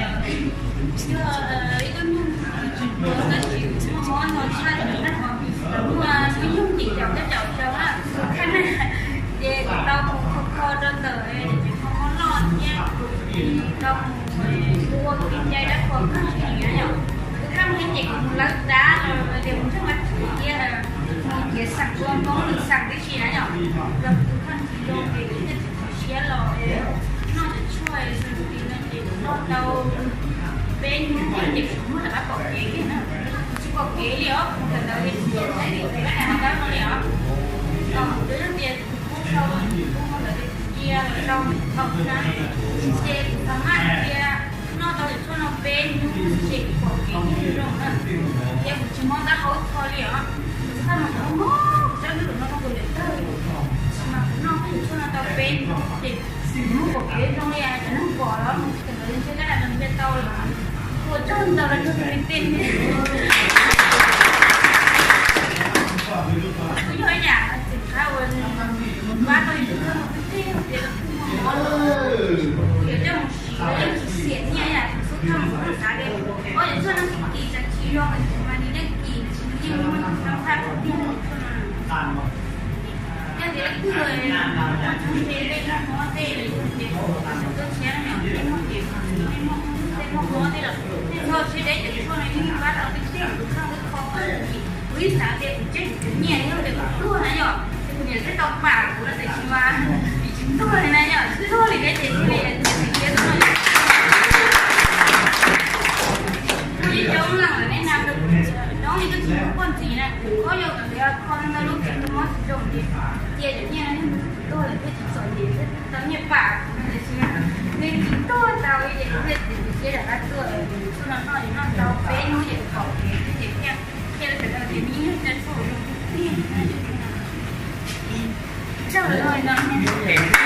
Yog ib tug neeg tab sis muaj mob no tshaj li na, muaj ib nyuag cim caum coj caum rau na, khab na, ces tau mus kho kho rau ntawm ces tseem muaj mob loj thiab, tau mus ua kev cai dab qhuas kawg li na yom. Tus khab no ces kuv mus lawv dav los tias mus nrog lawv thwm thiab, mus tiav xeem tua npoob lwm xeem tib si na yom. Los tus khab ntsis zoo ces thiaj tsis txaus siab los noj cov tshuaj xwb no ces noj tau peb hnub ces tseem muab rov qab pom kev kiag na. Tsis pom kev li os, kuv kawm ntawv li tsis ncaim thaij li tus dab no li os. Tus yog tias kuv sau kuv ua ntawv li cia los sau tau na, ces kuv tau maj cia noj tau cov tshuaj no peb hnub ces kuv pom kev kiag zoo na. Ces kuv tsis mob taub hau ib qho li os. Kuv txhaj mas kuv mob mob kuv sab hlwb no rau kuv niam tawg, mas kuv noj cov tshuaj no tau peb hnub ces kuv muab pom kev zoo li cov neeg pom los mus kawm ntawv li ntshe kab dam los npias tau los ua tsaug ntau rau txhua tus li tej. Kuj yog ib yam txim qab uas pab tau yus txhua tus twb tij tias kuj muaj mob los kuj yuav coj mus siv, yeej tsis xiam nyiaj yam tus xub thawj mus xav tias ob yam txhua no tsis kis tsam tsis zoo mas nws yeej kis tsis yeej muaj tus xab phaj tiag. Yog tias leej twg muaj txheeb ze tej mob tej, ces tuaj tshiab no yom, tej mob ces nej muaj tej mob mob tej los nej txhob siab deb, cov tshuaj no yeej pab tau tiag tiag, tus kheej twb kho kawg. Kuv yeej xav tias kuv tseb kuv nyiaj yog tias kuv tuag na yom, ces kuv niam thiaj tau pam kuv no, tiam sis mas vim tsis tuag li na yom, tsis tuag li thiab ces thiaj li tias tias tuag. Kuj yeej coob leej lawm nej na, coob li twb tsis muaj poj ntxiv na, koj yog tias kho ntau lub tsev mob tsis zoo ces cia cov nyiaj no yeej tuag lawm thiaj tsis txom nyem thiab tau nyiaj pam kuv no, tiam sis nej tsis tuag tau li ces kuv thiaj txiav txim siab rov qab tuaj. Tshuaj no noj ces noj tau peb hnub ces pom kev ces thiaj, thiaj li sawv daws tias me nyuam cov tshuaj zoo tiag tiag. Tsaug lawm no.